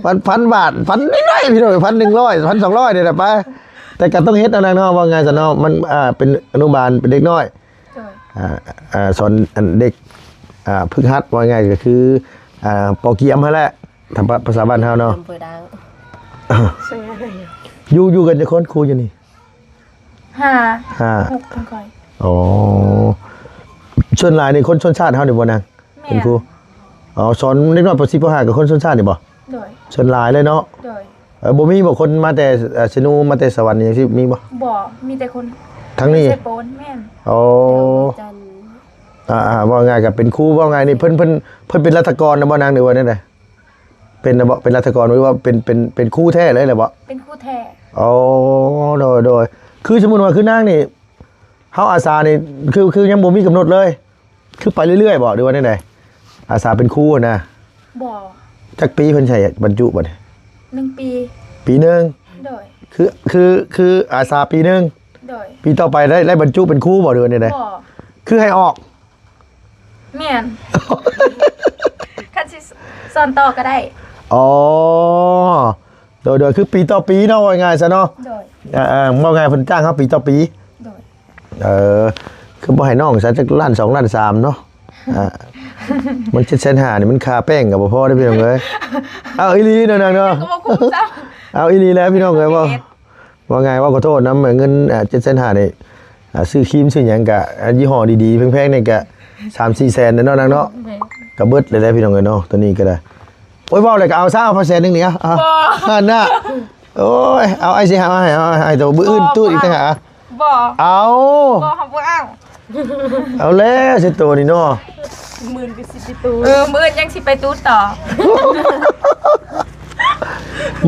ພັນ ພັນບາດ ພັນໜ້ອຍໆ ພີ່ນ້ອງ ພັນໜຶ່ງຮ້ອຍ ພັນສອງຮ້ອຍນີ້ແຫຼະໄປ ແຕ່ກໍຕ້ອງເຮັດເອົານາງເນາະ ເວົ້າງ່າຍຊະເນາະ ມັນ ອ່າ ເປັນອະນຸບານ ເປັນເດັກນ້ອຍ ໂດຍ ອ່າ ອ່າ ສອນ ອັນ ເດັກ ອ່າ ຝຶກຫັດ ເວົ້າງ່າຍກໍຄື ອ່າ ປໍກຽມຫັ້ນແຫຼະ ຖ້າພາສາບ້ານເຮົາເນາະ ອຳເພີດາງ ຢູ່ ຢູ່ກັນຈັກຄົນ ຄູຢູ່ນີ້? ຫ້າ ຫ້າ ຫົກ ເປັນຂ້ອຍ ອໍ ສ່ວນຫຼາຍນີ້ຄົນຊົນຊາດເຮົານີ້ບໍ່ນາງ? ແມ່ນ ເປັນຄູ ອໍ ສອນເດັກນ້ອຍ ປໍສີ່ ປໍຫ້າ ກໍຄົນຊົນຊາດນີ້ບໍ່? ໂດຍ ສ່ວນຫຼາຍເລີຍເນາະ ໂດຍ ເອີ ບໍ່ມີບໍ່ຄົນມາແຕ່ ເອີ ເຊໂນ ມາແຕ່ສະຫວັນຫຍັງຊີ້ມີບໍ່? ບໍ່ ມີແຕ່ຄົນທາງນີ້ ເຊໂປນ ແມ່ນ ໂອ້ ແຖວດອກຈັນ ອ່າໆ ເວົ້າງ່າຍກໍເປັນຄູ ເວົ້າງ່າຍນີ້ເພິ່ນ ເພິ່ນ ເພິ່ນເປັນລັດຖະກອນນະບໍ່ນາງ ຫຼືວ່າແນວໃດ? ເປັນນະບໍ່? ເປັນລັດຖະກອນ ຫຼືວ່າເປັນ ເປັນ ເປັນຄູແທ້ເລີຍແຫຼະບໍ່? ເປັນຄູແທ້ ໂອ້ ໂດຍໆ ຄືສົມມຸດວ່າຄືນາງນີ້ ເຮົາອາສານີ້ ຄື ຄືຍັງບໍ່ມີກຳນົດເລີຍ ຄືໄປເລື້ອຍໆບໍ່ ຫຼືວ່າແນວໃດ? ອາສາເປັນຄູຫັ້ນນະ ບໍ່ ຈັກປີເພິ່ນໃຫ້ບັນຈຸບັດນີ້? ໜຶ່ງປີ ປີໜຶ່ງ ໂດຍ ຄື ຄື ຄືອາສາປີໜຶ່ງ ໂດຍ ປີຕໍ່ໄປໄດ້ ໄດ້ບັນຈຸເປັນຄູບໍ່ ຫຼືວ່າແນວໃດ? ບໍ່ ຄືໃຫ້ອອກ ແມ່ນ ຄັນຊິສອນຕໍ່ກໍໄດ້ ອໍ ໂດຍໆ ຄືປີຕໍ່ປີເນາະ ເວົ້າງ່າຍຊະເນາະ ໂດຍ ອ່າໆ ເວົ້າງ່າຍເພິ່ນຈ້າງເຮົາປີຕໍ່ປີ ໂດຍ ເອີ ຄືບໍ່ໃຫ້ນ້ອງຊະຈັກລ້ານສອງລ້ານສາມເນາະ ອ່າ ມັນເຈັດແສນຫ້ານີ້ມັນຄ່າແປ້ງກໍບໍ່ພໍເດ້ພີ່ນ້ອງເອີຍ ເອົາອີ່ຫຼີເນາະນາງເນາະ ກໍບໍ່ຄຸ້ມຊ້ຳ ເອົາອີ່ຫຼີແຫຼະພີ່ນ້ອງເອີຍ ເວົ້າ ເຮັດ ເວົ້າງ່າຍ ເວົ້າຂໍໂທດນຳ ເງິນ ອ່າ ເຈັດແສນຫ້ານີ້ ອ່າ ຊື້ຄຣີມຊື້ຫຍັງກະ ອ່າ ຍີ່ຫໍ້ດີໆ ແພງໆ ນີ້ກະ ສາມສີ່ແສນແຫຼະເນາະນາງເນາະ ແມ່ນ ກະເບິດເລີຍແຫຼະພີ່ນ້ອງເອີຍເນາະ ໂຕນີ້ກະໄດ້ ໂອ້ຍ ເວົ້າແລ້ວກະເອົາຊະ ເອົາພາແສນໜຶ່ງນີ້ ເອົາ ເອົາ ເອົາ ຫັ້ນນະ ໂອ້ຍ ເອົາ ອ້າຍຊິໃຫ້ ເອົາ ເອົາ ໃຫ້ ໃຫ້ໂຕ ມື້ອື່ນຕູດອີກຕ່າງຫາກ ບໍ່ ເອົາ ບໍ່ ເຮົາບໍ່ເອົາ ເອົາແລ້ວຊິໂຕນີ້ເນາະ ມື້ອື່ນກໍຊິໄປຕູດ ເອີ ມື້ອື່ນຍັງຊິໄປຕູດຕໍ່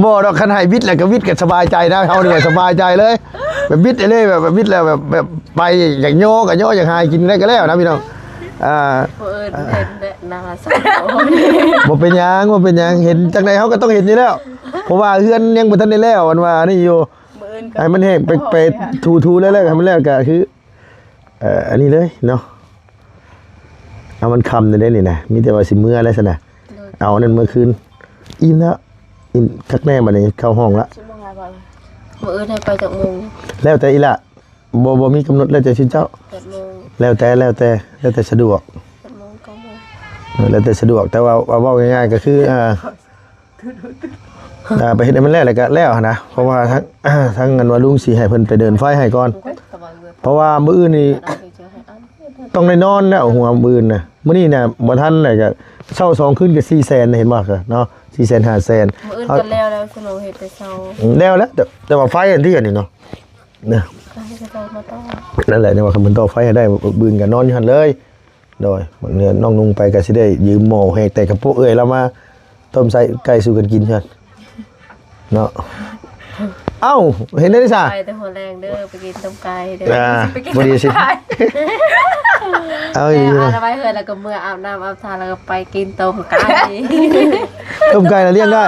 ບໍ່ດອກ ຄັນໃຫ້ວິດແລ້ວກໍວິດກໍສະບາຍໃຈນະ ເຮົານີ້ສະບາຍໃຈເລີຍ ແບບວິດເລີຍ ແບບ ແບບວິດແລ້ວແບບ ແບບໄປຢາກຍໍກໍຍໍ ຢາກຫາກິນໄດ້ກໍແລ້ວນະພີ່ນ້ອງ ອ່າ ບໍ່ເອີ້ນເຫັນແຕ່ໜ້າສາວ ບໍ່ເປັນຫຍັງ ບໍ່ເປັນຫຍັງ ເຫັນຈັ່ງໃດເຮົາກໍຕ້ອງເຫັນຢູ່ແລ້ວ ເພາະວ່າເຮືອນຍັງບໍ່ທັນໄດ້ແລ້ວ ອັນວ່ານີ້ຢູ່ ມື້ອື່ນກໍ ໃຫ້ມັນແຫ້ງ ໄປ ໄປ ໄປຫາ ຖູໆ ແລ້ວໆ ໃຫ້ມັນແລ້ວກໍຄື ເອີ ອັນນີ້ເລີຍເນາະ ເອົາ ມັນຄ່ຳແລ້ວເດ້ນີ້ນະ ມີແຕ່ວ່າຊິເມືອແລ້ວຊັ້ນນະ ໂດຍ ເອົາອັນນັ້ນເມືອຄືນ ອີ່ມແລ້ວ ອີ່ມຄັກແນ່ບັດນີ້ ເຂົ້າຫ້ອງລະ ຊິເມືອກ່ອນ ມື້ອື່ນໃຫ້ໄປຈັກໂມງ? ແລ້ວແຕ່ອີ່ຫຼ້າ ບໍ່ ບໍ່ມີກຳນົດ ແລ້ວແຕ່ຊຸມເຈົ້າ ແປດໂມງ ແລ້ວແຕ່ ແລ້ວແຕ່ ແລ້ວແຕ່ສະດວກ ແປດໂມງ ເກົ້າໂມງ ເອີ ແລ້ວແຕ່ສະດວກ ແຕ່ວ່າ ເວົ້າ ເວົ້າງ່າຍໆ ກໍຄື ອ່າ ອ່າ ໄປເຮັດໃຫ້ມັນແລ້ວ ແລ້ວກໍແລ້ວຫັ້ນນະ ເພາະວ່າທັງ ທັງອັນວ່າລຸງຊິໃຫ້ເພິ່ນໄປເດີນໄຟໃຫ້ກ່ອນ ເພາະວ່າມື້ອື່ນນີ້ຕ້ອງໄດ້ນອນແລ້ວ ຫົວມື້ອື່ນນະ ມື້ນີ້ນະບໍ່ທັນ ແລ້ວກໍເຊົ້າສອງຄືນກໍສີ່ແສນ ເຫັນບໍ່ເນາະ ສີ່ແສນ ຫ້າແສນ ມື້ອື່ນກໍແລ້ວແລ້ວ ສະໂນເຮັດແຕ່ເຊົ້າ ແລ້ວແລ້ວ ແຕ່ ແຕ່ວ່າໄຟອັນທີ່ອັນນີ້ເນາະ ນະ ກໍໃຫ້ເຂົາເຈົ້າມາຕໍ່ ນັ້ນແຫຼະ ຍັງວ່າຄັນເພິ່ນຕໍ່ໄຟໃຫ້ໄດ້ ບຶງກໍນອນຢູ່ຫັ້ນເລີຍ ໂດຍ ບາງເທື່ອນ້ອງນຸ່ງໄປກໍຊິໄດ້ຢືມໝໍ້ແຮກແຕກກະໂປະເອື້ອຍລາວມາຕົ້ມໃສ່ໄກ່ສູ່ກັນກິນຊັ້ນເນາະ ເອົ້າ ເຫັນໄດ້ຊະ ໄປແຕ່ຫົວແລງເດີ ໄປກິນຕົ້ມໄກ່ເດີ ອ່າ ຊິໄປກິນ ພໍດີຊິ ຕົ້ມໄກ່ ເອົາອີ່ຫຼີ ແລ້ວເອົາໄວ້ເຮືອນ ແລ້ວກໍເມືອອາບນ້ຳອາບທ່າ ແລ້ວກໍໄປກິນຕົ້ມໄກ່ ຕົ້ມໄກ່ນະລ້ຽງໄດ້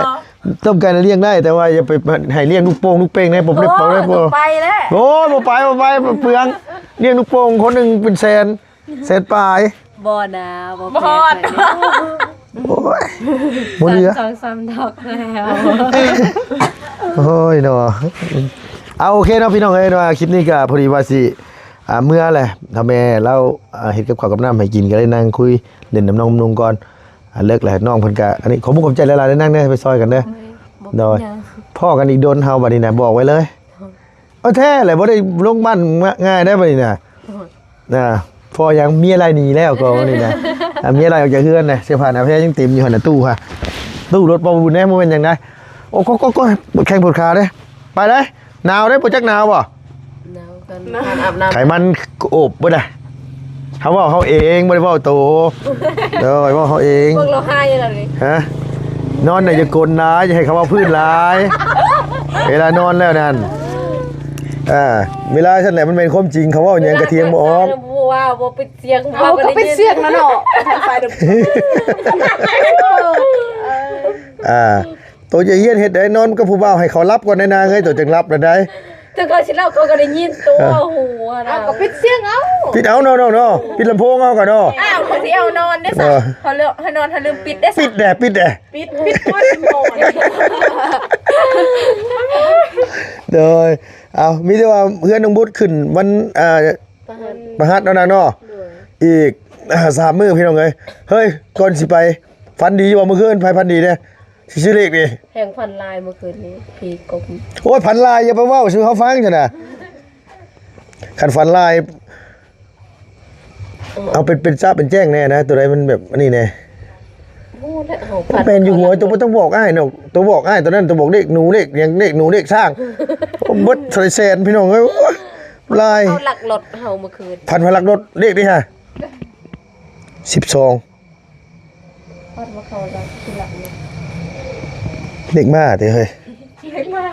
ຕົ້ມໄກ່ນະລ້ຽງໄດ້ ແຕ່ວ່າຢ່າໄປໃຫ້ລ້ຽງລູກໂປ່ງລູກເປັງໃນ ບໍ່ໄດ້ ບໍ່ໄດ້ ບໍ່ໄປແລ້ວ ໂອ້ຍ ບໍ່ໄປ ບໍ່ໄປ ເປືອງ ລ້ຽງລູກໂປ່ງຄົນໜຶ່ງເປັນແສນ ແສນປາຍ ບໍ່ນະ ບໍ່ ບໍ່ຮອດ ໂອ້ຍ ບໍ່ເຫຼືອ ສອງສາມດອກແລ້ວ ໂອ້ຍເນາະ ເອົາ ໂອເຄເນາະ ພີ່ນ້ອງເອີຍ ວ່າຄລິບນີ້ກໍພໍດີວ່າຊິ ອ່າ ເມືອແຫຼະ ຖ້າແມ່ລາວ ອ່າ ເຮັດກັບເຂົ້າກັບນ້ຳໃຫ້ກິນ ກໍໄດ້ນັ່ງຄຸຍຫຼິ້ນນຳນ້ອງນຸ່ງກ່ອນ ອ່າ ເລີກແລ້ວ ນ້ອງເພິ່ນກະ ອັນນີ້ ຂອບຄຸນຂອບໃຈຫຼາຍໆເດີນາງເດີ ໄປຊ່ອຍກັນເດີ. ໂດຍ ໂດຍ ພໍ້ກັນອີກດົນ ເຮົາບັດນີ້ນະ ບອກໄວ້ເລີຍ. ເອີ ແທ້ແຫຼະ ບໍ່ໄດ້ລົງບ້ານງ່າຍໄດ້ບັດນີ້ນະ. ໂດຍ ອ່າ ພໍ້ຫຍັງ ເມຍໄລ່ໜີແລ້ວກໍນີ້ນະ. ອ່າ ເມຍໄລ່ອອກຈາກເຮືອນນະ ເສື້ອຜ້າໜ້າແພຍັງເຕັມຢູ່ຫັ້ນນະ ຕູ້ຫັ້ນ ຕູ້ລົດບໍ່ບຸນແດ່ ບໍ່ແມ່ນຫຍັງໃດ. ໂອ້ ກໍ ກໍ ກໍ ປວດແຂ້ງປວດຂາເດ້. ໄປເດ້. ໜາວເດ້ ບໍ່ຈັກໜາວບໍ່? ໜາວກັນ ການອາບນ້ຳ ໄຂມັນໂອບເບິດນະ. ເຮົາເວົ້າເຮົາເອງ ບໍ່ໄດ້ເວົ້າໂຕ. ໂດຍ ເວົ້າເຮົາເອງ. ເບິ່ງລາວຮ້າຍແລ້ວນີ້. ຮະ? ນອນໄດ້ຢ່າກົນຫຼາຍ ຢ່າໃຫ້ເຂົາເວົ້າພື້ນຫຼາຍ ເວລານອນແລ້ວນັ້ນ. ອ່າ ເວລາຊັ້ນແຫຼະ ມັນແມ່ນຄວາມຈິງ ເຂົາເວົ້າຫຍັງກະຖຽງບໍ່ອອກ. ເວລາເພິ່ນໃສ່ລຳໂພງ ບໍ່ເວົ້າ ບໍ່ປິດສຽງ ເອົາ ກໍໄດ້ຍິນ ກະປິດສຽງນະເນາະ ຄັນໃສ່ລຳໂພງ. ອ່າ ໂຕຢ່າຮຽນເຮັດໃດ ນອນກັບຜູ້ບ່າວ ໃຫ້ເຂົາຫຼັບກ່ອນໄດນາງເອີຍ ໂຕຈຶ່ງຫຼັບນະໄດ. ເຖິງເຂົາຊິເລົ່າ ເຂົາກໍໄດ້ຍິນໂຕ ເອີ ເອົາຫູຫັ້ນນະ. ເອົາ ກໍປິດສຽງເອົາ. ປິດເອົາເນາະ ເນາະ ເນາະ ປິດລຳໂພງເອົາກໍເນາະ. ອ້າວ ເຂົາຊິເອົານອນເດ້ ເອີ ເຂົາເລີກໃຫ້ນອນ ເຂົາລືມປິດເດ້. ປິດແດ່ ປິດແດ່ ປິດ ປິດກ່ອນນອນ. ໂດຍ ເອົາ ມີແຕ່ວ່າເຮືອນນ້ອງບຸດຂຶ້ນວັນ ອ່າ ພະຫັດ ພະຫັດເນາະນາງເນາະ. ໂດຍ ອີກ ອ່າ ສາມມື້ພີ່ນ້ອງເອີຍ. ເຮີ້ຍ ກ່ອນຊິໄປ ຝັນດີຢູ່ບໍ່ມື້ຄືນ? ໃຜຝັນດີແດ່? ຊິຊື້ເລກນີ້ ແຮງຝັນຫຼາຍມື້ຄືນນີ້ ຜີກົບ. ໂອ້ຍ ຝັນຫຼາຍ ຢ່າໄປເວົ້າສູ່ເຮົາຟັງຊັ້ນນະ. ຄັນຝັນຫຼາຍ ເອົາເປັນ ເປັນຈະເປັນແຈ້ງແດ່ນະ ໂຕໃດມັນແບບອັນນີ້ແດ່. ໂອ້ ແລ້ວເຮົາຝັນ ແມ່ນຢູ່ຫົວ ໂຕບໍ່ຕ້ອງບອກອ້າຍເນາະ ໂຕບອກອ້າຍໂຕນັ້ນ ໂຕບອກເລກໜູເລກຫຍັງ ເລກໜູເລກຊ້າງ. ໂອ້ ເບິດເທົ່າໃດແສນ ພີ່ນ້ອງເອີຍ ໂອ້ຍ ຫຼາຍ. ເຂົາລັກລົດເຮົາມື້ຄືນ ຝັນວ່າລັກລົດ ເລກເດ້ຫະ ສິບສອງ. ເລກມ້າຕິເຮີ້ຍ ເລກມ້າ.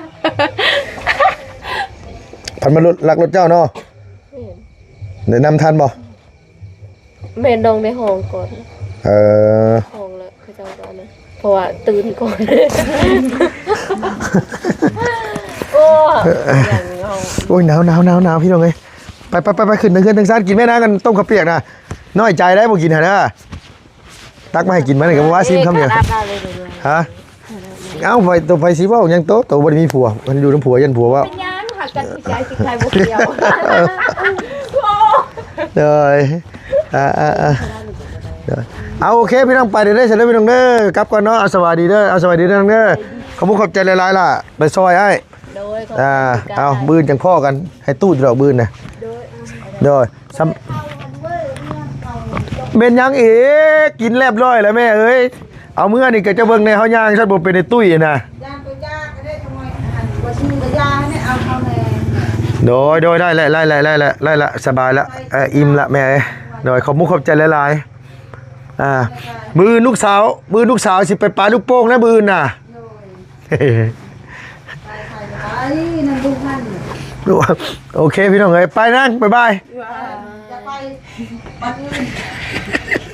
ພັນມາລັກລົດເຈົ້າເນາະ. ແມ່ນ ໄດ້ນຳທັນບໍ່? ແມ່ນ ນ້ອງໄດ້ຮ້ອງກ່ອນ. ເອີ ຮ້ອງແລ້ວເຂົາເຈົ້າກໍອັນນັ້ນ ເພາະວ່າຕື່ນກ່ອນ. ໂອ້ ໂອ້ຍ ໜາວໆໆໆ ພີ່ນ້ອງເອີຍ. ໄປໆໆ ຂຶ້ນເຮືອນທັງຊານ ກິນແມ່ນາງ ອັນຕົ້ມເຂົ້າປຽກນະ. ນ້ອຍໃຈໄດ໋ ບໍ່ກິນຫັ້ນນະ. ຕັກມາໃຫ້ກິນ ມັນກໍບໍ່ວ່າຊິມຄຳດຽວ. ຮະ? ເອົ້າ ໄປ ໂຕໄປຊິເວົ້າຫຍັງໂຕ ໂຕບໍ່ໄດ້ມີຜົວ ມັນຢູ່ນຳຜົວ ຢ້ານຜົວເວົ້າ. ເປັນຫຍັງ ຫາກັນຄືໃຈ ຊິໃຈບໍ່ກ່ຽວ. ໂອ້ ໂດຍ ອ່າໆໆ ໂດຍ ເອົາ ໂອເຄ ພີ່ນ້ອງ ໄປເດີ ຊັ້ນເດີ ພີ່ນ້ອງເດີ ກັບກ່ອນເນາະ. ເອົາ ສະບາຍດີເດີ ເອົາ ສະບາຍດີເດີ ນ້ອງເດີ. ຂອບຄຸນຂອບໃຈຫຼາຍໆ ຫຼະ ໄປຊ່ອຍອ້າຍ. ໂດຍ ອ່າ ເອົາ ມື້ອື່ນຈັ່ງພໍ້ກັນ ໃຫ້ຕູ້ດອກມື້ອື່ນນະ. ໂດຍ ສຳ ແມ່ນຫຍັງອີກ ກິນລຽບຮ້ອຍແລ້ວແມ່ເອີຍ. ເອົາເມືອນີ້ກໍຈະເບິ່ງແດ່ ເຮົາຍ່າງຊັ້ນບໍ່ເປັນໄອ້ຕຸ້ຍນະ. ໂດຍ ໂດຍ ໄດ້ແລ້ວ ໄດ້ແລ້ວ ໄດ້ແລ້ວ ໄດ້ແລ້ວ ສະບາຍແລ້ວ ເອີ ອີ່ມແລ້ວແມ່ເອີຍ. ໂດຍ ຂອບມຸກຂອບໃຈຫຼາຍໆ. ອ່າ ມື້ອື່ນລູກສາວ ມື້ອື່ນລູກສາວຊິໄປປາລູກໂປ່ງນະ ມື້ອື່ນນະ. ໂອເຄ ພີ່ນ້ອງເອີຍ ໄປນາງ ບາຍບາຍ. ຢ່າໄປ ວັນອື່ນ.